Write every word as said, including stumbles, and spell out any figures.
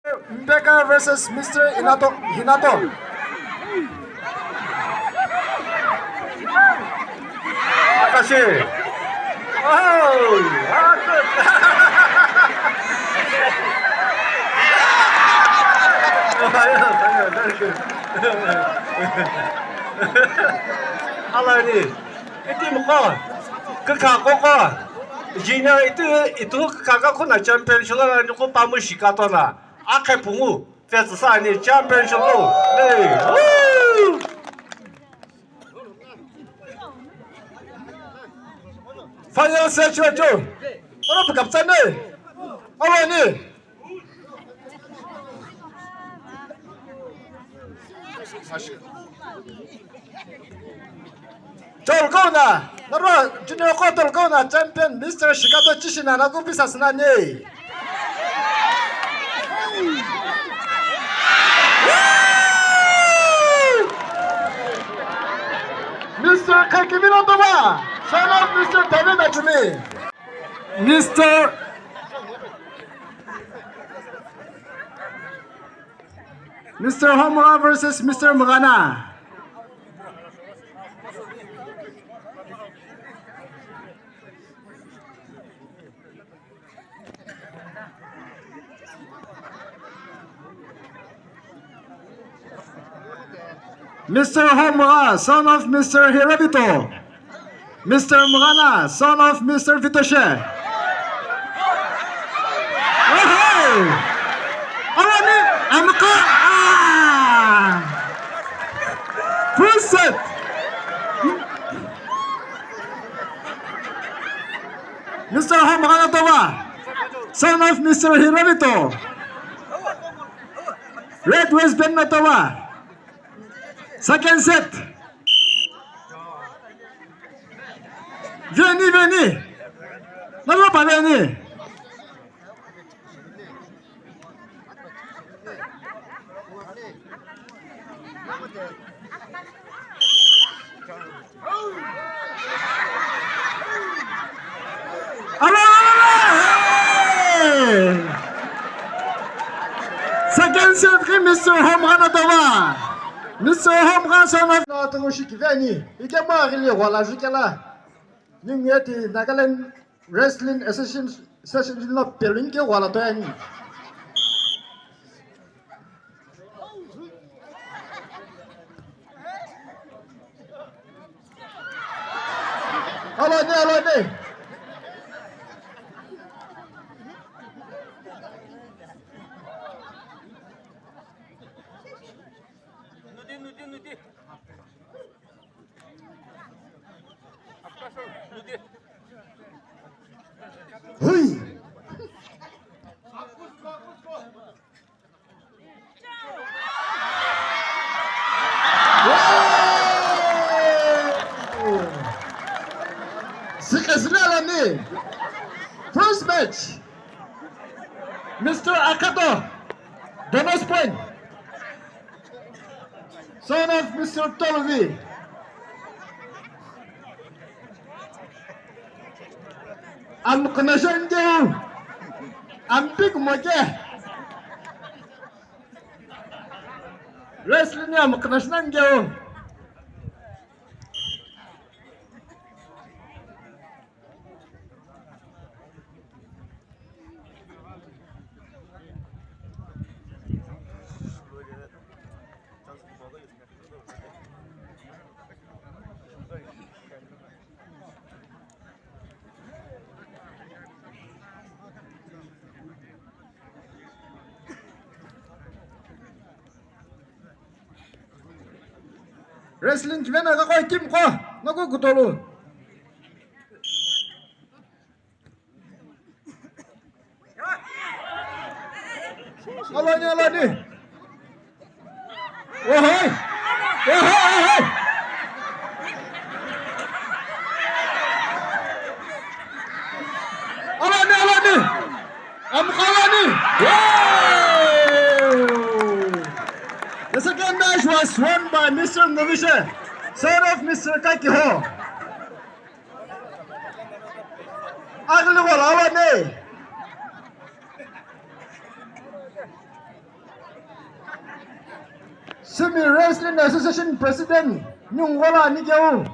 Mpeka versus Mister Inato, Hinato. Akashi. Oh, Alani, iti mko, kaka koko, jina itu, itu kaka kuna champion shula ni ko pamu shikato na. Akhe pungu, fetsa sa ni championship lo. Hey, woo! Final set cho cho. Ora pukaptsane. Awani. Tolkona, naro junior ko tolkona champion Mister Shikato Chishina na kupi sasnani. Mister Kakimino Toma, son of Mister David Achumi. Mister Mister Homra versus Mister Mugana. Mister Homra, son of Mister Hirobito. Mister Mugana, son of Mister Vitoshe. Ohoi! Awani, amka, ah! First set. Mister Homugana Toma, son of Mister Hirobito. Red waistband na Toma. Second set. Veni, veni. Nalo pa veni. Alo, alo, alo! Hey! Second set ki Mister Homugana Toma. Mister Homugana son of na to shi kiveni. Ike ma gili wala jikela. Ninge ti Nagaland Wrestling Association, Association lo pelin ke wala to yani. Alo ne, alo ne. Nudi, nudi, nudi. Hui. Sikesina lani. First match. Mister Akato. Bonus point. Son of Mister Tolovi. Am khnashan geu. Am big moke. Wrestling am khnashan geu. Wrestling kivena ka koi team ko, noku kutolu. Alani, alani. Ohoi. Ohoi, ohoi. Alani, alani. Amkhalani. Wow! The second match was won by Mister Novishe, son of Mister Kakiho. Aghili wala alani. Sümi Wrestling Association President, Nunghola Anikeu.